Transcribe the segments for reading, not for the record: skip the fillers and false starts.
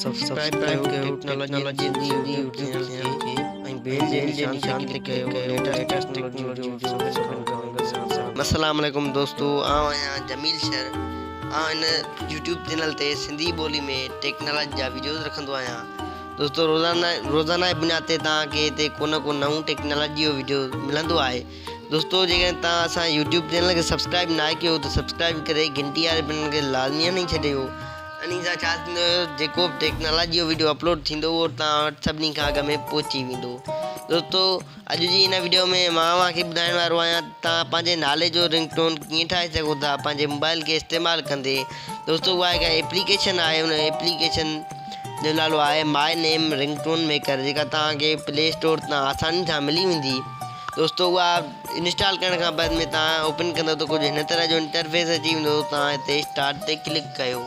Subscribe ڪيو technology YouTube channel کي ۽ bell جي نشان تي ڪلڪ ڪيو ليٽيسٽ ٽيڪنالاجي وڊيو سڀن کان اڳ سان. السلام عليڪم دوستو آئون آهيان جميل شر آئون هن يوٽيوب چينل تي سنڌي ٻولي ۾ ٽيڪنالاجي جا وڊيوز رکندو آهيان دوستو روزانه روزانه جي بنياد تي توهان کي هتي ڪو نه ڪو نئون ٽيڪنالاجي جو وڊيو ملندو آهي دوستو جيڪڏهن توهان اسان يوٽيوب چينل کي سبسڪرائب ناهي ڪيو ته سبسڪرائب ڪري گهنٽي واري بٽن کي لازمي هڻي ڇڏيو انهي سان ڇا ٿيندو جيڪو به ٽيڪنالاجي جو وڊيو اپلوڊ ٿيندو اهو توهان وٽ سڀني کان اڳ ۾ پهچي ويندو دوستو اڄ جي هن وڊيو ۾ مان اوهان کي ٻڌائڻ وارو آهيان ته توهان پنهنجي نالي جو رنگ ٽون ڪيئن ٺاهي سگهو ٿا پنهنجي موبائل کي استعمال ڪندي دوستو اها هڪ ايپليڪيشن آهي ان ايپليڪيشن جو نالو آهي ماء نيم رنگ ٽون ميڪر جيڪا توهان کي پلي اسٽور تان آساني سان ملي ويندي دوستو اها انسٽال ڪرڻ کان بعد ۾ توهان اوپن ڪندو ته ڪجهه هن طرح جو انٽرفيس اچي ويندو توهان هتي اسٽارٽ تي ڪلڪ ڪيو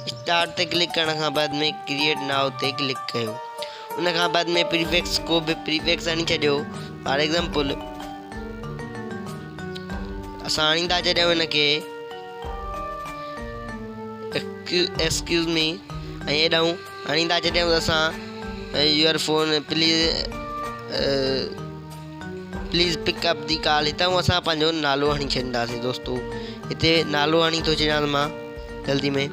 اسٽارٽ تي ڪلڪ ڪرڻ کان بعد ۾ ڪريئيٽ نائو تي ڪلڪ ڪيو ان کان بعد ۾ پريفڪس ڪو به پريفڪس هڻي ڇڏيو فار ايگزامپل اسان هڻيندا ڇڏيون هن کي ايڪسڪيوز مي ۽ هيڏانهن هڻيندا ڇڏيون اسان your phone please please pick up the call هتان اسان پنهنجو نالو هڻي ڇڏينداسين دوستو هتي نالو هڻي ٿو ڇڏيان مان جلدي ۾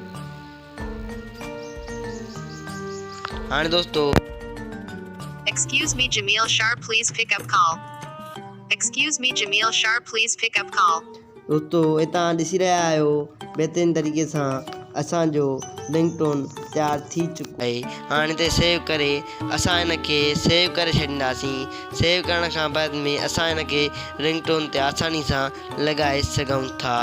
هاڻي دوستو Excuse me Jamil Shar please pick up call. Excuse me Jamil Shar please pick up call. دوستو هتان ڏسي رهيا آهيو بهترين طريقي سان اسان جو رنگ ٽون تيار ٿي چڪو آهي هاڻي هتي سيو ڪري اسان هن کي سيو ڪري ڇڏينداسين سيو ڪرڻ کان بعد ۾ اسان هن کي رنگ ٽون تي آساني سان لڳائي سگهون ٿا.